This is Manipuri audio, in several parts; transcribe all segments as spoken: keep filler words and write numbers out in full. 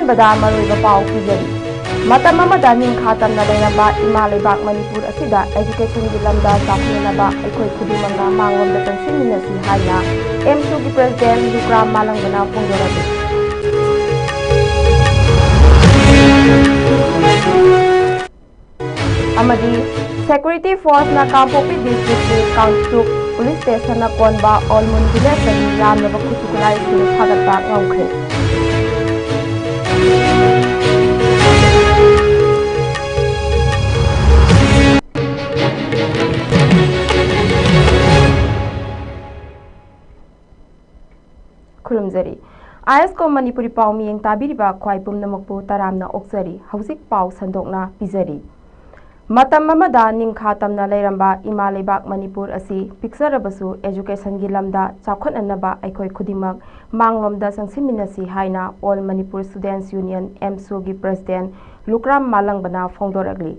ꯕꯗ ꯃꯔꯨꯑꯣꯏꯕ ꯄꯥꯎ ꯄꯤꯖꯔꯤ꯫ ꯃꯇꯝ ꯑꯃꯗ ꯅꯤꯡꯈꯥ ꯇꯝꯅ ꯂꯩꯔꯝꯕ ꯏꯃꯥ ꯂꯩꯕꯥꯛ ꯃꯅꯤꯄꯨꯔ ꯑꯁꯤꯗ educationꯒꯤ ꯂꯝꯗ ꯆꯥꯎꯈꯠꯅꯅꯕ ꯑꯩꯈꯣꯏ ꯈꯨꯗꯤꯡꯃꯛꯅ ꯃꯥꯡꯂꯣꯝꯗ ꯆꯪꯁꯤꯟꯃꯤꯟꯅꯁꯤ ꯍꯥꯏꯅ ꯑꯦꯝꯁꯨꯒꯤ president ꯂꯨꯀ꯭ꯔꯥꯝ ꯃꯥꯂꯪꯕꯅ ꯐꯣꯡꯗꯣꯔꯛꯂꯤ꯫ ꯑꯃꯗꯤ security forceꯅ ꯀꯥꯡꯄꯣꯛꯄꯤ districtꯀꯤ ꯀꯥꯡꯆꯨꯞ police stationꯅ ꯀꯣꯟꯕ ꯑꯣꯜꯃꯨꯟ villageꯇꯒꯤ ꯌꯥꯝꯂꯕ ꯈꯨꯠꯁꯨ ꯈꯨꯠꯂꯥꯏꯁꯤꯡ ꯐꯥꯒꯠꯄ ꯉꯝꯈ꯭ꯔꯦ꯫ ꯈꯨꯔꯨꯝꯖꯔꯤ꯫ ISCO ꯃꯅꯤꯄꯨꯔꯤ ꯄꯥꯎ ꯃꯤꯌꯦꯡ ꯇꯥꯕꯤꯔꯤꯕ ꯈ꯭ꯋꯥꯏ ꯄꯨꯝꯅꯃꯛꯄꯨ ꯇꯔꯥꯝꯅ ꯑꯣꯛꯆꯔꯤ꯫ ꯍꯧꯖꯤꯛ ꯄꯥꯎ ꯁꯟꯗꯣꯛꯅ ꯄꯤꯖꯔꯤ꯫ ꯃꯇꯝ ꯑꯃꯗ ꯅꯤꯡꯈꯥ ꯇꯝꯅ ꯂꯩꯔꯝꯕ ꯏꯃꯥ ꯂꯩꯕꯥꯛ ꯃꯅꯤꯄꯨꯔ ꯑꯁꯤ ꯄꯤꯛꯆꯔꯕꯁꯨ educationꯒꯤ ꯂꯝꯗ ꯆꯥꯎꯈꯠꯅꯅꯕ ꯑꯩꯈꯣꯏ ꯈꯨꯗꯤꯡꯃꯛ ꯃꯥꯡꯂꯣꯝꯗ ꯆꯪꯁꯤꯟꯃꯤꯟꯅꯁꯤ ꯍꯥꯏꯅ All Manipur Students Union, AMSUꯒꯤ president ꯂꯨꯀ꯭ꯔꯥꯝ ꯃꯥꯂꯪꯕꯅ ꯐꯣꯡꯗꯣꯔꯛꯂꯤ꯫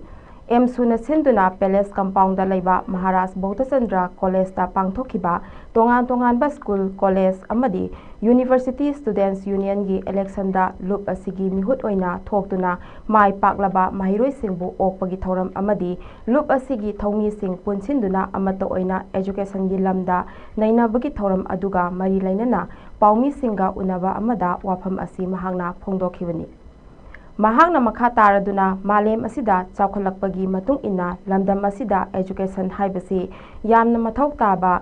AMSUꯅ ꯁꯤꯟꯗꯨꯅ Palace compoundꯗ ꯂꯩꯕ ꯃꯍꯥꯔꯥꯖ ꯕꯧꯙꯆꯟꯗ꯭ꯔ collegeꯇ ꯄꯥꯡꯊꯣꯛꯈꯤꯕ ꯇꯣꯉꯥꯟ ꯇꯣꯉꯥꯟꯕ school, college ꯑꯃꯗꯤ university students unionꯒꯤ electionꯗ ꯂꯨꯞ ꯑꯁꯤꯒꯤ ꯃꯤꯍꯨꯠ ꯑꯣꯏꯅ ꯊꯣꯛꯇꯨꯅ ꯃꯥꯏ ꯄꯥꯛꯂꯕ ꯃꯍꯩꯔꯣꯏꯁꯤꯡꯕꯨ ꯑꯣꯛꯄꯒꯤ ꯊꯧꯔꯝ ꯑꯃꯗꯤ ꯂꯨꯞ ꯑꯁꯤꯒꯤ ꯊꯧꯃꯤꯁꯤꯡ ꯄꯨꯟꯁꯤꯟꯗꯨꯅ ꯑꯃꯠꯇ ꯑꯣꯏꯅ educationꯒꯤ ꯂꯝꯗ ꯅꯩꯅꯕꯒꯤ ꯊꯧꯔꯝ ꯑꯗꯨꯒ ꯃꯔꯤ ꯂꯩꯅꯅ ꯄꯥꯎꯃꯤꯁꯤꯡꯒ ꯎꯅꯕ ꯑꯃꯗ ꯋꯥꯐꯝ ꯑꯁꯤ ꯃꯍꯥꯛꯅ ꯐꯣꯡꯗꯣꯛꯈꯤꯕꯅꯤ꯫ ꯃꯍꯥꯛꯅ ꯃꯈꯥ ꯇꯥꯔꯗꯨꯅ ꯃꯥꯂꯦꯝ ꯑꯁꯤꯗ ꯆꯥꯎꯈꯠꯂꯛꯄꯒꯤ ꯃꯇꯨꯡ ꯏꯟꯅ ꯂꯝꯗꯝ ꯑꯁꯤꯗ education ꯍꯥꯏꯕꯁꯤ ꯌꯥꯝꯅ ꯃꯊꯧ ꯇꯥꯕ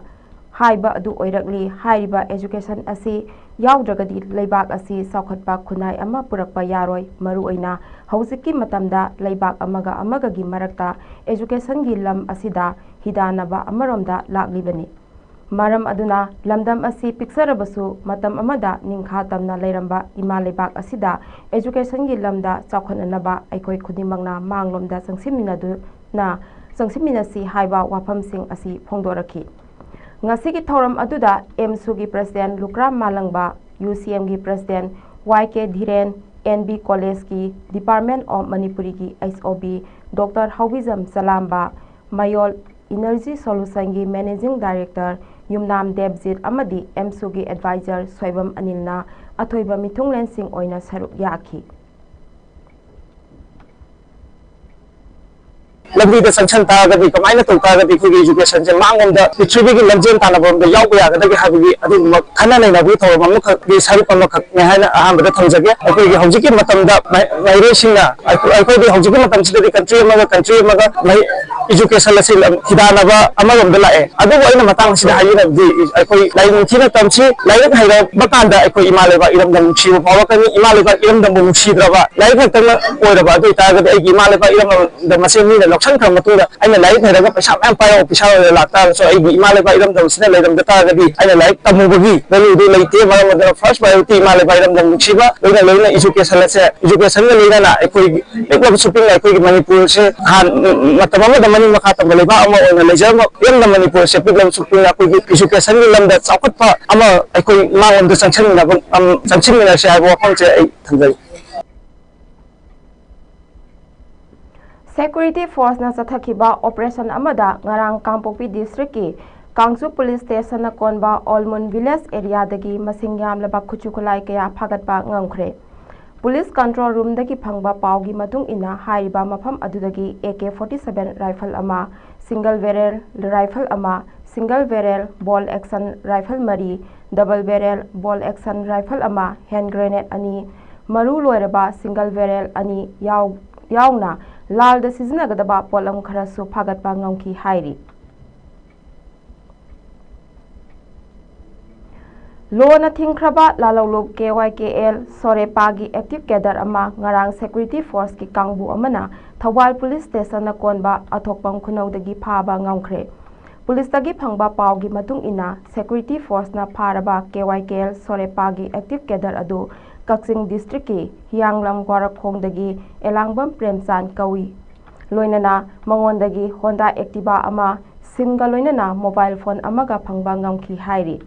ꯍꯥꯏꯕ ꯑꯗꯨ ꯑꯣꯏꯔꯛꯂꯤ꯫ ꯍꯥꯏꯔꯤꯕ education ꯑꯁꯤ ꯌꯥꯎꯗ꯭ꯔꯒꯗꯤ ꯂꯩꯕꯥꯛ ꯑꯁꯤ ꯆꯥꯎꯈꯠꯄ ꯈꯨꯟꯅꯥꯏ ꯑꯃ ꯄꯨꯔꯛꯄ ꯌꯥꯔꯣꯏ꯫ ꯃꯔꯨꯑꯣꯏꯅ ꯍꯧꯖꯤꯛꯀꯤ ꯃꯇꯝꯗ ꯂꯩꯕꯥꯛ ꯑꯃꯒ ꯑꯃꯒꯒꯤ ꯃꯔꯛꯇ educationꯒꯤ ꯂꯝ ꯑꯁꯤꯗ ꯍꯤꯗꯥꯟꯅꯕ ꯑꯃꯔꯣꯝꯗ ꯂꯥꯛꯂꯤꯕꯅꯤ꯫ ꯃꯔꯝ ꯑꯗꯨꯅ ꯂꯝꯗꯝ ꯑꯁꯤ ꯄꯤꯛꯆꯔꯕꯁꯨ ꯃꯇꯝ ꯑꯃꯗ ꯅꯤꯡꯈꯥ ꯇꯝꯅ ꯂꯩꯔꯝꯕ ꯏꯃꯥ ꯂꯩꯕꯥꯛ ꯑꯁꯤꯗ educationꯒꯤ ꯂꯝꯗ ꯆꯥꯎꯈꯠꯅꯅꯕ ꯑꯩꯈꯣꯏ ꯈꯨꯗꯤꯡꯃꯛꯅ ꯃꯥꯡꯂꯣꯝꯗ ꯆꯪꯁꯤꯟꯃꯤꯟꯅꯗꯨꯅ, ꯆꯪꯁꯤꯟꯃꯤꯟꯅꯁꯤ ꯍꯥꯏꯕ ꯋꯥꯐꯝꯁꯤꯡ ꯑꯁꯤ ꯐꯣꯡꯗꯣꯔꯛꯈꯤ꯫ ꯉꯁꯤꯒꯤ ꯊꯧꯔꯝ ꯑꯗꯨꯗ AMSUꯒꯤ president Lukram ꯃꯥꯂꯪꯕ, UCMꯒꯤ president YK ꯙꯤꯔꯦꯟ, NB collegeꯀꯤ Department of Manipuriꯒꯤ HOB Doctor ꯍꯥꯎꯕꯤꯖꯝ ꯆꯂꯥꯝꯕ, ꯃꯌꯣꯜ Energy Solutionꯒꯤ Managing Director ꯌꯨꯝꯅꯥꯝ ꯗꯦꯕꯖꯤꯠ ꯑꯃꯗꯤ AMSUꯒꯤ advisor ꯁꯣꯏꯕꯝ ꯑꯅꯤꯜꯅ ꯑꯊꯣꯏꯕ ꯃꯤꯊꯨꯡꯂꯦꯟꯁꯤꯡ ꯑꯣꯏꯅ ꯁꯔꯨꯛ ꯌꯥꯈꯤ꯫ ꯂꯝꯕꯤꯗ ꯆꯪꯁꯟ ꯇꯥꯔꯒꯗꯤ, ꯀꯃꯥꯏꯅ ꯇꯧ ꯇꯥꯔꯒꯗꯤ ꯑꯩꯈꯣꯏꯒꯤ educationꯁꯦ ꯃꯥꯡꯂꯣꯝꯗ, ꯄ꯭ꯔꯤꯊꯤꯕꯤꯒꯤ ꯂꯝꯖꯦꯟ ꯇꯥꯟꯅꯕꯔꯣꯝꯗ ꯌꯥꯎꯕ ꯌꯥꯒꯗꯒꯦ ꯍꯥꯏꯕꯒꯤ ꯑꯗꯨꯒꯨꯝꯕ ꯈꯟꯅ ꯅꯩꯅꯕꯒꯤ ꯊꯧꯔꯝ ꯑꯃꯈꯛꯀꯤ ꯁꯔꯨꯛ ꯑꯃꯈꯛꯅꯤ ꯍꯥꯏꯅ ꯑꯍꯥꯟꯕꯗ ꯊꯝꯖꯒꯦ꯫ ꯑꯩꯈꯣꯏꯒꯤ ꯍꯧꯖꯤꯛꯀꯤ ꯃꯇꯝꯗ ꯃꯍꯩ-, ꯃꯍꯩꯔꯣꯏꯁꯤꯡꯅ ꯑꯩꯈꯣꯏ-, ꯑꯩꯈꯣꯏꯗꯤ ꯍꯧꯖꯤꯛꯀꯤ ꯃꯇꯝꯁꯤꯗꯗꯤ country ꯑꯃꯒ country ꯑꯃꯒ ꯃꯍꯩ-, education ꯑꯁꯤ ꯂꯝ ꯈꯤꯗꯥꯅꯕ ꯑꯃꯔꯣꯝꯗ ꯂꯥꯛꯑꯦ꯫ ꯑꯗꯨꯕꯨ ꯑꯩꯅ ꯃꯇꯥꯡ ꯑꯁꯤꯗ ꯍꯥꯏꯖꯅꯤꯡꯕꯗꯤ, ꯑꯩꯈꯣꯏ ꯂꯥꯏꯔꯤꯛ ꯅꯤꯡꯊꯤꯅ ꯇꯝꯁꯤ, ꯂꯥꯏꯔꯤꯛ ꯍꯩꯔꯕ ꯀꯥꯟꯗ ꯑꯩꯈꯣꯏ ꯏꯃꯥ ꯂꯩꯕꯥꯛ ꯏꯔꯝꯗꯝ ꯅꯨꯡꯁꯤꯕ ꯐꯥꯎꯔꯛꯀꯅꯤ꯫ ꯏꯃꯥ ꯂꯩꯕꯥꯛ ꯏꯔꯝꯗꯝꯕꯨ ꯅꯨꯡꯁꯤꯗ꯭ꯔꯕ, ꯂꯥꯏꯔꯤꯛ ꯈꯛꯇꯪꯅ ꯑꯣꯏꯔꯕ ꯑꯗꯨ ꯑꯣꯏꯇꯥꯔꯒꯗꯤ ꯑꯩꯒꯤ ꯏꯃꯥ ꯂꯩꯕꯥꯛ ꯏꯔꯝꯗꯝ ꯃꯁꯦ ꯃꯤꯅ ꯂꯧꯁꯤꯟꯈ꯭ꯔ ꯃꯇꯨꯡꯗ ꯑꯩꯅ ꯂꯥꯏꯔꯤꯛ ꯍꯩꯔꯒ ꯄꯩꯁꯥ ꯃꯌꯥꯝ ꯄꯥꯏꯕ ꯑꯣꯐꯤꯁꯥꯔ ꯑꯣꯏꯔ ꯂꯥꯛꯇꯥꯔꯒꯁꯨ ꯑꯩꯒꯤ ꯏꯃꯥ ꯂꯩꯕꯥꯛ ꯏꯔꯝꯗꯝꯁꯤꯅ ꯂꯩꯔꯝꯗ ꯇꯥꯔꯒꯗꯤ ꯑꯩꯅ ꯂꯥꯏꯔꯤꯛ ꯇꯝꯃꯨꯕꯒꯤ valueꯗꯨ ꯂꯩꯇꯦ꯫ ꯃꯔꯝ ꯑꯗꯨꯅ first priority ꯏꯃꯥ ꯂꯩꯕꯥꯛ ꯏꯔꯝꯗꯝ ꯅꯨꯡꯁꯤꯕ, ꯂꯣꯏꯅ ꯂꯣꯏꯅ educationꯁꯦ, educationꯒ ꯂꯣꯏꯅꯅ ꯑꯩꯈꯣꯏ ꯄꯤꯛꯂꯕꯁꯨ ꯄꯤꯛꯅ ꯑꯩꯈꯣꯏꯒꯤ ꯃꯅꯤꯄꯨꯔꯁꯦ ꯍꯥꯟ-, ꯃꯇꯝ ꯑꯃꯗ ꯃꯅꯤꯡ ꯃꯈꯥ ꯇꯝꯕ ꯂꯩꯕꯥꯛ ꯑꯃ ꯑꯣꯏꯅ ꯂꯩꯖꯔꯝꯕ ꯏꯔꯝꯗꯝ ꯃꯅꯤꯄꯨꯔꯁꯦ ꯄꯤꯛꯂꯕꯁꯨ ꯄꯤꯛꯅ ꯑꯩꯈꯣꯏꯒꯤ educationꯒꯤ ꯂꯝꯗ ꯆꯥꯎꯈꯠꯄ ꯑꯃ ꯑꯩꯈꯣꯏ ꯃꯥꯡꯂꯣꯝꯗ ꯆꯪꯁꯤꯟꯅꯕ, ꯑꯝ, ꯆꯪꯁꯤꯟꯃꯤꯟꯅꯁꯤ ꯍꯥꯏꯕ ꯋꯥꯐꯝꯁꯦ ꯑꯩ ꯊꯝꯖꯒꯦ꯫ Security forceꯅ ꯆꯠꯊꯈꯤꯕ operation ꯑꯃꯗ ꯉꯔꯥꯡ ꯀꯥꯡꯄꯣꯛꯄꯤ districtꯀꯤ ꯀꯥꯡꯖꯨ police stationꯅ ꯀꯣꯟꯕ ꯑꯣꯜꯃꯨꯟ village areaꯗꯒꯤ ꯃꯁꯤꯡ ꯌꯥꯝꯂꯕ ꯈꯨꯠꯁꯨ ꯈꯨꯠꯂꯥꯏ ꯀꯌꯥ ꯐꯥꯒꯠꯄ ꯉꯝꯈ꯭ꯔꯦ꯫ Police control roomꯗꯒꯤ ꯐꯪꯕ ꯄꯥꯎꯒꯤ ꯃꯇꯨꯡ ꯏꯟꯅ, ꯍꯥꯏꯔꯤꯕ ꯃꯐꯝ ꯑꯗꯨꯗꯒꯤ AK forty seven rifle ꯑꯃ, single barrel rifle ꯑꯃ, single barrel bolt action rifle ꯃꯔꯤ, double barrel bolt action rifle ꯑꯃ, hand grenade ꯑꯅꯤ, ꯃꯔꯨ ꯂꯣꯏꯔꯕ single barrel ꯑꯅꯤ ꯌꯥꯎ-, ꯌꯥꯎꯅ ꯂꯥꯜꯗ ꯁꯤꯖꯤꯟꯅꯒꯗꯕ ꯄꯣꯠꯂꯝ ꯈꯔꯁꯨ ꯐꯥꯒꯠꯄ ꯉꯝꯈꯤ ꯍꯥꯏꯔꯤ꯫ ꯂꯣꯅ ꯊꯤꯡꯈ꯭ꯔꯕ ꯂꯥꯂꯧꯂꯨꯞ KYKL ꯁꯣꯔꯦꯄꯥꯒꯤ active cadre ꯑꯃ ꯉꯔꯥꯡ security forceꯀꯤ ꯀꯥꯡꯕꯨ ꯑꯃꯅ ꯊꯧꯕꯥꯜ police stationꯅ ꯀꯣꯟꯕ ꯑꯊꯣꯛꯄꯝ ꯈꯨꯅꯧꯗꯒꯤ ꯐꯥꯕ ꯉꯝꯈ꯭ꯔꯦ꯫ Policeꯇꯒꯤ ꯐꯪꯕ ꯄꯥꯎꯒꯤ ꯃꯇꯨꯡ ꯏꯟꯅ, security forceꯅ ꯐꯥꯔꯕ KYKL ꯁꯣꯔꯦꯄꯥꯒꯤ active cadre ꯑꯗꯨ ꯀꯛꯆꯤꯡ districtꯀꯤ ꯍꯤꯌꯥꯡꯂꯝ ꯋꯥꯔꯛꯈꯣꯡꯗꯒꯤ ꯑꯦꯂꯥꯡꯕꯝ ꯄ꯭ꯔꯦꯝꯆꯥꯟ ꯀꯧꯏ꯫ ꯂꯣꯏꯅꯅ ꯃꯉꯣꯟꯗꯒꯤ Honda Activa ꯑꯃ, SIMꯒ ꯂꯣꯏꯅꯅ mobile phone ꯑꯃꯒ ꯐꯪꯕ ꯉꯝꯈꯤ ꯍꯥꯏꯔꯤ꯫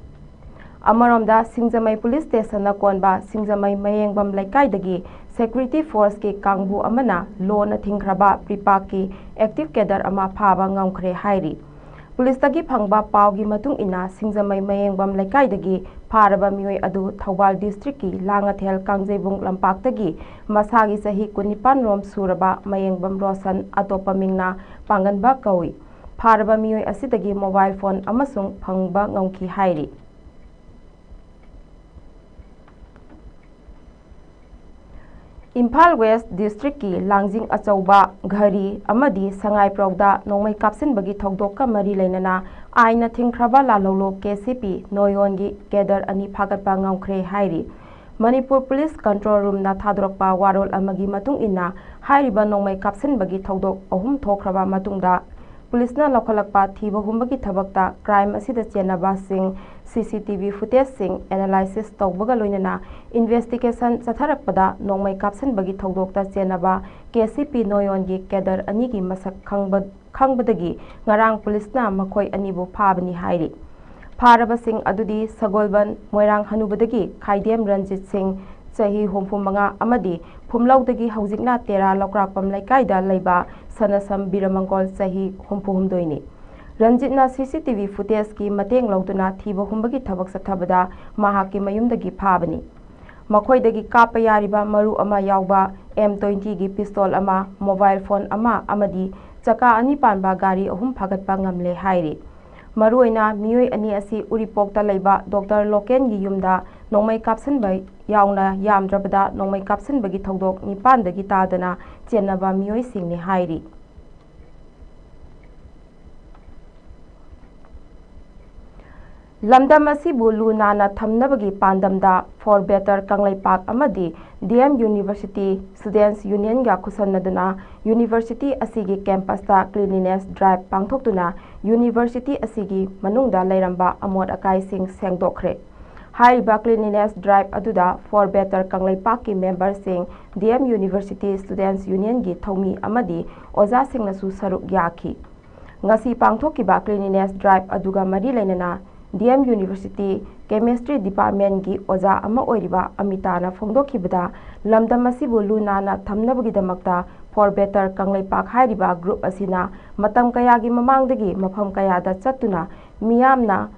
ꯑꯃꯔꯣꯝꯗ, ꯁꯤꯡꯖꯃꯩ police stationꯅ ꯀꯣꯟꯕ ꯁꯤꯡꯖꯃꯩ ꯃꯌꯦꯡꯕꯝ ꯂꯩꯀꯥꯏꯗꯒꯤ security forceꯀꯤ ꯀꯥꯡꯕꯨ ꯑꯃꯅ ꯂꯣꯅ ꯊꯤꯡꯈ꯭ꯔꯕ ꯄ꯭ꯔꯤꯄꯥꯛꯀꯤ active cadre ꯑꯃ ꯐꯥꯕ ꯉꯝꯈ꯭ꯔꯦ ꯍꯥꯏꯔꯤ꯫ Policeꯇꯒꯤ ꯐꯪꯕ ꯄꯥꯎꯒꯤ ꯃꯇꯨꯡ ꯏꯟꯅ, ꯁꯤꯡꯖꯃꯩ ꯃꯌꯦꯡꯕꯝ ꯂꯩꯀꯥꯏꯗꯒꯤ ꯐꯥꯔꯕ ꯃꯤꯑꯣꯏ ꯑꯗꯨ ꯊꯧꯕꯥꯜ district ꯀꯤ ꯂꯥꯡꯉꯊꯦꯜ ꯀꯥꯡꯖꯩꯕꯨꯡ ꯂꯝꯄꯥꯛꯇꯒꯤ ꯃꯁꯥꯒꯤ ꯆꯍꯤ ꯀꯨꯟꯅꯤꯄꯥꯟ ꯔꯣꯝ ꯁꯨꯔꯕ ꯃꯌꯦꯡꯕꯝ ꯔꯣꯁꯟ, ꯑꯇꯣꯞꯄ ꯃꯤꯡꯅ ꯄꯥꯡꯒꯟꯕ ꯀꯧꯏ꯫ ꯐꯥꯔꯕ ꯃꯤꯑꯣꯏ ꯑꯁꯤꯗꯒꯤ mobile phone ꯑꯃꯁꯨꯡ ꯐꯪꯕ ꯉꯝꯈꯤ ꯍꯥꯏꯔꯤ꯫ ꯏꯝꯐꯥꯜ West district ꯀꯤ ꯂꯥꯡꯖꯤꯡ ꯑꯆꯧꯕ, ꯘꯔꯤ ꯑꯃꯗꯤ ꯁꯉꯥꯏꯄ꯭ꯔꯧꯗ ꯅꯣꯡꯃꯩ ꯀꯥꯞꯁꯤꯟꯕꯒꯤ ꯊꯧꯗꯣꯛꯀ ꯃꯔꯤ ꯂꯩꯅꯅ ꯑꯥꯏꯟꯅ ꯊꯤꯡꯈ꯭ꯔꯕ ꯂꯥꯜꯍꯧꯂꯨ KCP ꯅꯣꯌꯣꯟꯒꯤ cadre ꯑꯅꯤ ꯐꯥꯒꯠꯄ ꯉꯝꯈ꯭ꯔꯦ ꯍꯥꯏꯔꯤ꯫ ꯃꯅꯤꯄꯨꯔ Police Control Room ꯅ ꯊꯥꯗꯣꯔꯛꯄ ꯋꯥꯔꯣꯜ ꯑꯃꯒꯤ ꯃꯇꯨꯡ ꯏꯟꯅ, ꯍꯥꯏꯔꯤꯕ ꯅꯣꯡꯃꯩ ꯀꯥꯞꯁꯤꯟꯕꯒꯤ ꯊꯧꯗꯣꯛ ꯑꯍꯨꯝ ꯊꯣꯛꯈ꯭ꯔꯕ ꯃꯇꯨꯡꯗ, Police ꯅ ꯂꯧꯈꯠꯂꯛꯄ ꯊꯤꯕ ꯍꯨꯝꯕꯒꯤ ꯊꯕꯛꯇ crime ꯑꯁꯤꯗ ꯆꯦꯟꯅꯕꯁꯤꯡ CCTV footage ꯁꯤꯡ analysis ꯇꯧꯕꯒ ꯂꯣꯏꯅꯅ investigation ꯆꯠꯊꯔꯛꯄꯗ ꯅꯣꯡꯃꯩ ꯀꯥꯞꯁꯤꯟꯕꯒꯤ ꯊꯧꯗꯣꯛꯇ ꯆꯦꯟꯅꯕ KCP ꯅꯣꯌꯣꯟꯒꯤ cadre ꯑꯅꯤꯒꯤ ꯃꯁꯛ ꯈꯪꯕ, ꯈꯪꯕꯗꯒꯤ ꯉꯔꯥꯡ Police ꯅ ꯃꯈꯣꯏ ꯑꯅꯤꯕꯨ ꯐꯥꯕꯅꯤ ꯍꯥꯏꯔꯤ꯫ ꯐꯥꯔꯕꯁꯤꯡ ꯑꯗꯨꯗꯤ ꯁꯒꯣꯜꯕꯟ ꯃꯣꯏꯔꯥꯡ ꯍꯅꯨꯕꯗꯒꯤ ꯈꯥꯏꯗꯦꯝ ꯔꯟꯖꯤꯠ ꯁꯤꯡ, ꯆꯍꯤ ꯍꯨꯝꯐꯨ ꯃꯉꯥ, ꯑꯃꯗꯤ ꯐꯨꯝꯂꯧꯗꯒꯤ ꯍꯧꯖꯤꯛꯅ ꯇꯦꯔꯥ ꯂꯧꯀ꯭ꯔꯥꯛꯄꯝ ꯂꯩꯀꯥꯏꯗ ꯂꯩꯕ ꯁꯅꯁꯝ ꯕꯤꯔꯃꯪꯒꯣꯜ, ꯆꯍꯤ ꯍꯨꯝꯐꯨ ꯍꯨꯝꯗꯣꯏꯅꯤ꯫ ꯔꯟꯖꯤꯠꯅ CCTV footage ꯀꯤ ꯃꯇꯦꯡ ꯂꯧꯗꯨꯅ ꯊꯤꯕ ꯍꯨꯝꯕꯒꯤ ꯊꯕꯛ ꯆꯠꯊꯕꯗ ꯃꯍꯥꯛꯀꯤ ꯃꯌꯨꯝꯗꯒꯤ ꯐꯥꯕꯅꯤ꯫ ꯃꯈꯣꯏꯗꯒꯤ ꯀꯥꯞꯄ ꯌꯥꯔꯤꯕ ꯃꯔꯨ ꯑꯃ ꯌꯥꯎꯕ M twenty ꯒꯤ pistol ꯑꯃ, mobile phone ꯑꯃ ꯑꯃꯗꯤ ꯆꯀꯥ ꯑꯅꯤ ꯄꯥꯟꯕ ꯒꯥꯔꯤ ꯑꯍꯨꯝ ꯐꯥꯒꯠꯄ ꯉꯝꯂꯦ ꯍꯥꯏꯔꯤ꯫ ꯃꯔꯨꯑꯣꯏꯅ ꯃꯤꯑꯣꯏ ꯑꯅꯤ ꯑꯁꯤ ꯎꯔꯤꯄꯣꯛꯇ ꯂꯩꯕ ꯗꯣꯛꯇꯔ ꯂꯣꯀꯦꯟꯒꯤ ꯌꯨꯝꯗ ꯅꯣꯡꯃꯩ ꯀꯥꯞꯁꯤꯟꯕ ꯌꯥꯎꯅ ꯌꯥꯝꯗ꯭ꯔꯕꯗ ꯅꯣꯡꯃꯩ ꯀꯥꯞꯁꯤꯟꯕꯒꯤ ꯊꯧꯗꯣꯛ ꯅꯤꯄꯥꯟꯗꯒꯤ ꯇꯥꯗꯅ ꯆꯦꯟꯅꯕ ꯃꯤꯑꯣꯏꯁꯤꯡꯅꯤ ꯍꯥꯏꯔꯤ꯫ ꯂꯝꯗꯝ ꯑꯁꯤꯕꯨ ꯂꯨ ꯅꯥꯟꯅ ꯊꯝꯅꯕꯒꯤ ꯄꯥꯟꯗꯝꯗ For Better ꯀꯪꯂꯩꯄꯥꯛ ꯑꯃꯗꯤ DM University Students Union ꯒ ꯈꯨꯠꯁꯝꯅꯗꯨꯅ university ꯑꯁꯤꯒꯤ campus ꯇ cleanliness drive ꯄꯥꯡꯊꯣꯛꯇꯨꯅ university ꯑꯁꯤꯒꯤ ꯃꯅꯨꯡꯗ ꯂꯩꯔꯝꯕ ꯑꯃꯣꯠ ꯑꯀꯥꯏꯁꯤꯡ ꯁꯦꯡꯗꯣꯛꯈ꯭ꯔꯦ꯫ ꯍꯥꯏꯔꯤꯕ cleanliness drive ꯑꯗꯨꯗ For Better ꯀꯪꯂꯩꯄꯥꯛꯀꯤ member ꯁꯤꯡ, DM University Students Union ꯒꯤ ꯊꯧꯃꯤ ꯑꯃꯗꯤ ꯑꯣꯖꯥꯁꯤꯡꯅꯁꯨ ꯁꯔꯨꯛ ꯌꯥꯈꯤ꯫ ꯉꯁꯤ ꯄꯥꯡꯊꯣꯛꯈꯤꯕ cleanliness drive ꯑꯗꯨꯒ ꯃꯔꯤ ꯂꯩꯅꯅ DM University Chemistry Department ꯀꯤ ꯑꯣꯖꯥ ꯑꯃ ꯑꯣꯏꯔꯤꯕ ꯑꯃꯤꯇꯥꯅ ꯐꯣꯡꯗꯣꯛꯈꯤꯕꯗ, ꯂꯝꯗꯝ ꯑꯁꯤꯕꯨ ꯂꯨ ꯅꯥꯟꯅ ꯊꯝꯅꯕꯒꯤꯗꯃꯛꯇ For Better ꯀꯪꯂꯩꯄꯥꯛ ꯍꯥꯏꯔꯤꯕ group ꯑꯁꯤꯅ ꯃꯇꯝ ꯀꯌꯥꯒꯤ ꯃꯃꯥꯡꯗꯒꯤ ꯃꯐꯝ ꯀꯌꯥꯗ ꯆꯠꯇꯨꯅ ꯃꯤꯌꯥꯝꯅ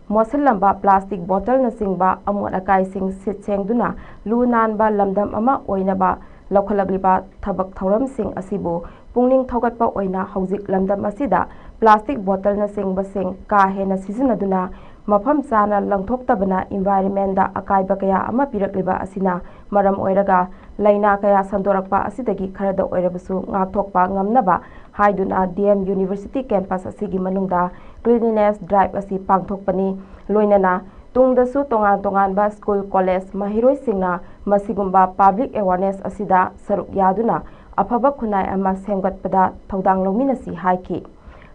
ꯃꯣꯠꯁꯤꯜꯂꯝꯕ ꯄ꯭ꯂꯥꯁꯇꯤꯛ ꯕꯣꯇꯜꯅꯆꯤꯡꯕ ꯑꯃꯣꯠ ꯑꯀꯥꯏꯁꯤꯡ ꯁꯤꯠ ꯁꯦꯡꯗꯨꯅ ꯂꯨ ꯅꯥꯟꯕ ꯂꯝꯗꯝ ꯑꯃ ꯑꯣꯏꯅꯕ ꯂꯧꯈꯠꯂꯛꯂꯤꯕ ꯊꯕꯛ ꯊꯧꯔꯝꯁꯤꯡ ꯑꯁꯤꯕꯨ ꯄꯨꯛꯅꯤꯡ ꯊꯧꯒꯠꯄ ꯑꯣꯏꯅ ꯍꯧꯖꯤꯛ ꯂꯝꯗꯝ ꯑꯁꯤꯗ ꯄ꯭ꯂꯥꯁꯇꯤꯛ ꯕꯣꯇꯜꯅꯆꯤꯡꯕꯁꯤꯡ ꯀꯥ ꯍꯦꯟꯅ ꯁꯤꯖꯤꯟꯅꯗꯨꯅ ꯃꯐꯝ ꯆꯥꯅ ꯂꯪꯊꯣꯛꯇꯕꯅ environment ꯑꯀꯥꯏꯕ ꯀꯌꯥ ꯑꯃ ꯄꯤꯔꯛꯂꯤꯕ ꯑꯁꯤꯅ ꯃꯔꯝ ꯑꯣꯏꯔꯒ ꯂꯥꯏꯅꯥ ꯀꯌꯥ ꯁꯟꯗꯣꯔꯛꯄ ꯑꯁꯤꯗꯒꯤ ꯈꯔꯗ ꯑꯣꯏꯔꯕꯁꯨ ꯉꯥꯛꯊꯣꯛꯄ ꯉꯝꯅꯕ ꯍꯥꯏꯗꯨꯅ D M University campus ꯑꯁꯤꯒꯤ ꯃꯅꯨꯡꯗ cleanliness drive ꯑꯁꯤ ꯄꯥꯡꯊꯣꯛꯄꯅꯤ꯫ ꯂꯣꯏꯅꯅ ꯇꯨꯡꯗꯁꯨ ꯇꯣꯉꯥꯟ ꯇꯣꯉꯥꯟꯕ school, college ꯃꯍꯩꯔꯣꯏꯁꯤꯡꯅ ꯃꯁꯤꯒꯨꯝꯕ public awareness ꯑꯁꯤꯗ ꯁꯔꯨꯛ ꯌꯥꯗꯨꯅ ꯑꯐꯕ ꯈꯨꯟꯅꯥꯏ ꯑꯃ ꯁꯦꯝꯒꯠꯄꯗ ꯊꯧꯗꯥꯡ ꯂꯧꯃꯤꯟꯅꯁꯤ ꯍꯥꯏꯈꯤ꯫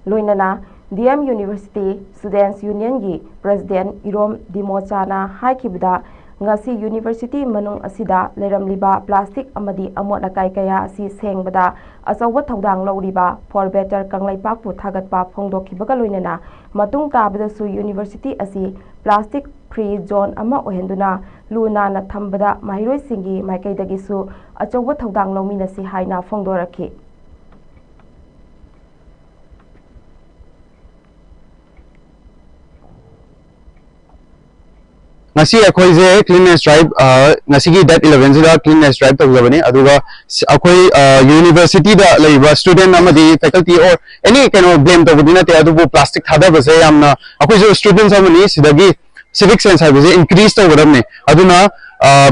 ꯂꯣꯏꯅꯅ D M University Students Unionꯒꯤ President ꯏꯔꯣꯝ ꯗꯤꯃꯣꯆꯥꯅ ꯍꯥꯏꯈꯤꯕꯗ, ꯉꯁꯤ university ꯃꯅꯨꯡ ꯑꯁꯤꯗ ꯂꯩꯔꯝꯂꯤꯕ ꯄ꯭ꯂꯥꯁꯇꯤꯛ ꯑꯃꯗꯤ ꯑꯃꯣꯠ ꯑꯀꯥꯏ ꯀꯌꯥ ꯑꯁꯤ ꯁꯦꯡꯕꯗ ꯑꯆꯧꯕ ꯊꯧꯗꯥꯡ ꯂꯧꯔꯤꯕ For Better ꯀꯪꯂꯩꯄꯥꯛꯄꯨ ꯊꯥꯒꯠꯄ ꯐꯣꯡꯗꯣꯛꯈꯤꯕꯒ ꯂꯣꯏꯅꯅ, ꯃꯇꯨꯡ ꯇꯥꯕꯗꯁꯨ university ꯑꯁꯤ plastic free zone ꯑꯃ ꯑꯣꯏꯍꯟꯗꯨꯅ ꯂꯨ ꯅꯥꯟꯅ ꯊꯝꯕꯗ ꯃꯍꯩꯔꯣꯏꯁꯤꯡꯒꯤ ꯃꯥꯏꯀꯩꯗꯒꯤꯁꯨ ꯑꯆꯧꯕ ꯊꯧꯗꯥꯡ ꯂꯧꯃꯤꯟꯅꯁꯤ ꯍꯥꯏꯅ ꯐꯣꯡꯗꯣꯔꯛꯈꯤ꯫ ꯉꯁꯤ ꯑꯩꯈꯣꯏꯁꯦ cleanliness drive, ꯑ, ꯉꯁꯤꯒꯤ date eleven ꯁꯤꯗ cleanliness drive ꯇꯧꯖꯕꯅꯤ꯫ ꯑꯗꯨꯒ ꯁ-, ꯑꯩꯈꯣꯏ, ꯑ, university ꯗ ꯂꯩꯔꯤꯕ student ꯑꯃꯗꯤ faculty or any ꯀꯩꯅꯣ blame ꯇꯧꯕꯗꯤ ꯅꯠꯇꯦ, ꯑꯗꯨꯕꯨ plastic ꯊꯥꯗꯕꯁꯦ ꯌꯥꯝꯅ, ꯑꯩꯈꯣꯏꯁꯨ students ꯑꯃꯅꯤ, ꯁꯤꯗꯒꯤ civic sense ꯍꯥꯏꯕꯁꯦ increase ꯇꯧꯒꯗꯕꯅꯤ꯫ ꯑꯗꯨꯅ, ꯑ,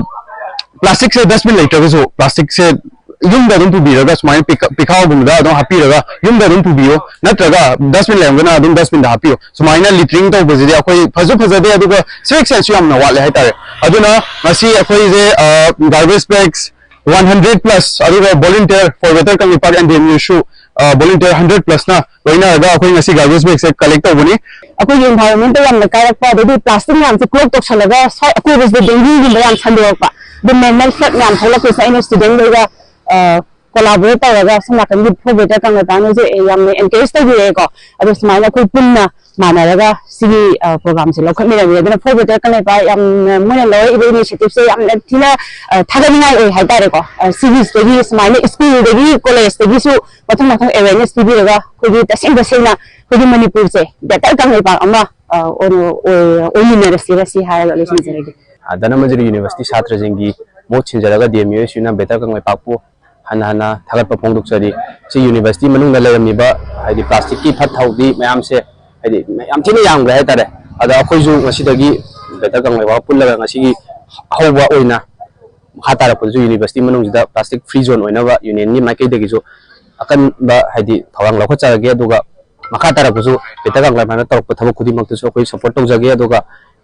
plastic ꯁꯦ dustbin ꯂꯩꯇ꯭ꯔꯒꯁꯨ plastic ꯁꯦ ꯌꯨꯝꯗ ꯑꯗꯨꯝ ꯄꯨꯕꯤꯔꯒ ꯁꯨꯃꯥꯏꯅ ꯄꯤꯈꯥ-, ꯄꯤꯈꯥꯎꯒꯨꯝꯕꯗ ꯑꯗꯨꯝ ꯍꯥꯞꯄꯤꯔꯒ ꯌꯨꯝꯗ ꯑꯗꯨꯝ ꯄꯨꯕꯤꯌꯣ, ꯅꯠꯇ꯭ꯔꯒ dustbin ꯂꯩꯔꯝꯒꯅ ꯑꯗꯨꯝ dustbin ꯗ ꯍꯥꯞꯄꯤꯌꯣ꯫ ꯁꯨꯃꯥꯏꯅ littering ꯇꯧꯕꯁꯤꯗꯤ ꯑꯩꯈꯣꯏ ꯐꯁꯨ ꯐꯖꯗꯦ, ꯑꯗꯨꯒ civic sense ꯁꯨ ꯌꯥꯝꯅ ꯋꯥꯠꯂꯦ ꯍꯥꯏꯇꯥꯔꯦ꯫ ꯑꯗꯨꯅ ꯉꯁꯤ ꯑꯩꯈꯣꯏꯁꯦ, ꯑ, garbage bags one hundred plus, ꯑꯗꯨꯒ volunteer For Better Kangleipak and D M U ꯁꯨ, ꯑ, volunteer hundred plus ꯅ ꯂꯣꯏꯅꯔꯒ ꯑꯩꯈꯣꯏ ꯉꯁꯤ garbage bag ꯁꯦ collect ꯇꯧꯕꯅꯤ꯫ ꯑꯩꯈꯣꯏꯒꯤ environment ꯇ ꯌꯥꯝꯅ ꯀꯥꯏꯔꯛꯄ, ꯑꯗꯩꯗꯤ plastic ꯃꯌꯥꯝꯁꯦ clog ꯇꯧꯁꯜꯂꯒ ꯁ꯭ꯋꯥꯏ ꯑꯀꯣꯏꯕꯁꯤꯗ dengue ꯒꯨꯝꯕ ꯌꯥꯝ ꯁꯟꯗꯣꯔꯛꯄ, ꯑꯗꯨ normal flood ꯃꯌꯥꯝ ꯊꯣꯛꯂꯛꯄꯁꯦ ꯑꯩꯅ student ꯈꯩꯒ, ꯑ, collaborate ꯇꯧꯔꯒ ꯁꯣꯝ ꯅꯥꯀꯟꯒꯤ For Better ꯀꯪꯂꯩꯄꯥꯛꯅꯁꯨ, ꯑꯦ, ꯌꯥꯝꯅ encourage ꯇꯧꯕꯤꯔꯛꯑꯦꯀꯣ꯫ ꯑꯗꯣ ꯁꯨꯃꯥꯏꯅ ꯑꯩꯈꯣꯏ ꯄꯨꯟꯅ ꯃꯥꯟꯅꯔꯒ ꯁꯤꯒꯤ, ꯑ, program ꯁꯦ ꯂꯧꯈꯠꯃꯤꯟꯅꯕꯅꯤ꯫ ꯑꯗꯨꯅ For Better ꯀꯪꯂꯩꯄꯥꯛ ꯌꯥꯝꯅ, ꯃꯣꯏꯅ ꯂꯧꯔꯛꯏꯕ initiative ꯁꯦ ꯌꯥꯝꯅ ꯊꯤꯅ, ꯑ, ꯊꯥꯒꯠꯅꯤꯡꯉꯥꯏ ꯑꯣꯏ ꯍꯥꯏꯇꯥꯔꯦꯀꯣ꯫ ꯑ, ꯁꯤꯒꯤꯁꯤꯗꯒꯤ ꯁꯨꯃꯥꯏꯅ school ꯗꯒꯤ, college ꯇꯒꯤꯁꯨ ꯃꯊꯪ ꯃꯊꯪ awareness ꯄꯤꯕꯤꯔꯒ ꯑꯩꯈꯣꯏꯒꯤ ꯇꯁꯦꯡ ꯇꯁꯦꯡꯅ ꯑꯩꯈꯣꯏꯒꯤ ꯃꯅꯤꯄꯨꯔꯁꯦ better ꯀꯪꯂꯩꯄꯥꯛ ꯑꯃ ꯑ, ꯑꯣꯏꯅ ꯑꯣꯏ-, ꯑꯣꯏꯃꯤꯟꯅꯔꯁꯤꯔ ꯁꯤ ꯍꯥꯏꯔꯒ ꯂꯣꯏꯁꯤꯟꯖꯔꯒꯦ꯫ ꯑ, ꯙꯅꯃꯟꯖꯨꯔꯤ ꯌꯨꯅꯤꯚꯔꯁꯤꯇꯤ ꯁꯥꯇ꯭ꯔꯁꯤꯡꯒꯤ ꯃꯍꯨꯠ ꯁꯤꯟꯖꯔꯒ ꯗꯤ ꯑꯦꯝ ꯌꯨ ꯑꯦꯁ ꯌꯨꯅ ꯕꯦꯇꯔ ꯀꯪꯂꯩꯄꯥꯛꯄꯨ ꯍꯟꯅ ꯍꯟꯅ ꯊꯥꯒꯠꯄ ꯐꯣꯡꯗꯣꯛꯆꯔꯤ꯫ ꯁꯤ ꯌꯨꯅꯤꯚꯔꯁꯤꯇꯤ ꯃꯅꯨꯡꯗ ꯂꯩꯔꯝꯃꯤꯕ, ꯍꯥꯏꯗꯤ, ꯄ꯭ꯂꯥꯁꯇꯤꯛꯀꯤ ꯐꯠꯇ ꯍꯥꯎꯗꯤ ꯃꯌꯥꯝꯁꯦ, ꯍꯥꯏꯗꯤ, ꯌꯥꯝ ꯊꯤꯅ ꯌꯥꯝꯈ꯭ꯔꯦ ꯍꯥꯏꯇꯥꯔꯦ꯫ ꯑꯗ ꯑꯩꯈꯣꯏꯁꯨ ꯉꯁꯤꯗꯒꯤ ꯕꯦꯇꯔ ꯀꯪꯂꯩꯄꯥꯛ ꯄꯨꯜꯂꯒ ꯉꯁꯤꯒꯤ ꯑꯍꯧꯕ ꯑꯣꯏꯅ ꯃꯈꯥ ꯇꯥꯔꯛꯄꯗꯁꯨ ꯌꯨꯅꯤꯚꯔꯁꯤꯇꯤ ꯃꯅꯨꯡꯁꯤꯗ ꯄ꯭ꯂꯥꯁꯇꯤꯛ ꯐ꯭ꯔꯤ ꯖꯣꯟ ꯑꯣꯏꯅꯕ ꯌꯨꯅꯤꯌꯟꯒꯤ ꯃꯥꯏꯀꯩꯗꯒꯤꯁꯨ ꯑꯀꯟꯕ, ꯍꯥꯏꯗꯤ, ꯊꯧꯔꯥꯡ ꯂꯧꯈꯠꯆꯔꯒꯦ꯫ ꯑꯗꯨꯒ ꯃꯈꯥ ꯇꯥꯔꯛꯄꯁꯨ ꯕꯦꯇꯔ ꯀꯪꯂꯩꯄꯥꯛꯅ ꯇꯧꯔꯛꯄ ꯊꯕꯛ ꯈꯨꯗꯤꯡꯃꯛꯇꯁꯨ ꯑꯩꯈꯣꯏ ꯁꯄꯣꯔꯠ ꯇꯧꯖꯒꯦ꯫ ꯑꯗꯨꯒ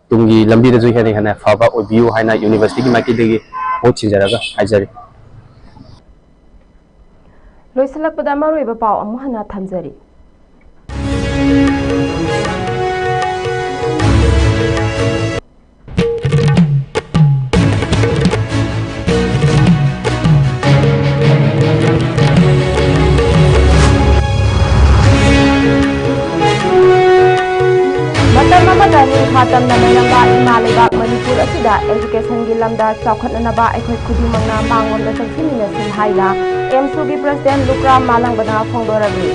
ꯇꯨꯡꯒꯤ ꯂꯝꯕꯤꯗꯁꯨ ꯍꯦꯟꯅ ꯍꯦꯟꯅ ꯐꯕ ꯑꯣꯏꯕꯤꯌꯨ ꯍꯥꯏꯅ ꯌꯨꯅꯤꯚꯔꯁꯤꯇꯤꯒꯤ ꯃꯥꯏꯀꯩꯗꯒꯤ ꯃꯍꯨꯠ ꯁꯤꯟꯖꯔꯒ ꯍꯥꯏꯖꯔꯤ꯫ ꯂꯣꯏꯁꯤꯜꯂꯛꯄꯗ ꯃꯔꯨꯑꯣꯏꯕ ꯄꯥꯎ ꯑꯃꯨꯛ ꯍꯟꯅ ꯊꯝꯖꯔꯤ꯫ ꯃꯇꯝ ꯑꯃꯗ ꯅꯤꯡꯈꯥ ꯇꯝꯅ ꯂꯩꯔꯝꯕ ꯏꯃꯥ ꯂꯩꯕꯥꯛ ꯃꯅꯤꯄꯨꯔ ꯑꯁꯤꯗ educationꯒꯤ ꯂꯝꯗ ꯆꯥꯎꯈꯠꯅꯅꯕ ꯑꯩꯈꯣꯏ ꯈꯨꯗꯤꯡꯃꯛꯅ ꯃꯥꯡꯂꯣꯝꯗ ꯆꯪꯁꯤꯟꯃꯤꯟꯅꯁꯤ ꯍꯥꯏꯅ ꯑꯦꯝꯁꯨꯒꯤ president ꯂꯨꯀ꯭ꯔꯥꯝ ꯃꯥꯂꯪꯕꯅ ꯐꯣꯡꯗꯣꯔꯛꯂꯤ꯫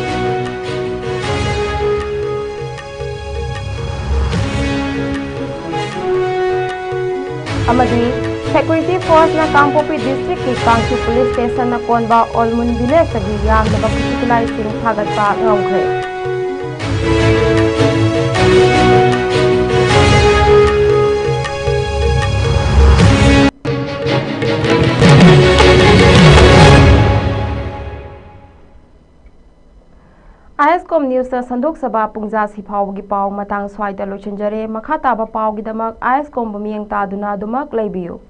ꯑꯃꯗꯤ security forceꯅ ꯀꯥꯡꯄꯣꯛꯄꯤ districtꯀꯤ ꯀꯥꯡꯆꯨ police stationꯅ ꯀꯣꯟꯕ ꯑꯣꯜꯃꯨꯟ villageꯇꯒꯤ ꯌꯥꯝꯂꯕ ꯈꯨꯠꯁꯨ ꯈꯨꯠꯂꯥꯏꯁꯤꯡ ꯐꯥꯒꯠꯄ ꯉꯝꯈ꯭ꯔꯦ꯫ ISCOM newsꯇ ꯁꯟꯗꯣꯛꯆꯕ ꯄꯨꯡꯖꯥꯁꯤ ꯐꯥꯎꯕꯒꯤ ꯄꯥꯎ ꯃꯇꯥꯡ ꯁ꯭ꯋꯥꯏꯗ ꯂꯣꯏꯁꯤꯟꯖꯔꯦ꯫ ꯃꯈꯥ ꯇꯥꯕ ꯄꯥꯎꯒꯤꯗꯃꯛ ISCOMꯕꯨ ꯃꯤꯠꯌꯦꯡ ꯇꯥꯗꯨꯅ ꯑꯗꯨꯃꯛ ꯂꯩꯕꯤꯌꯨ꯫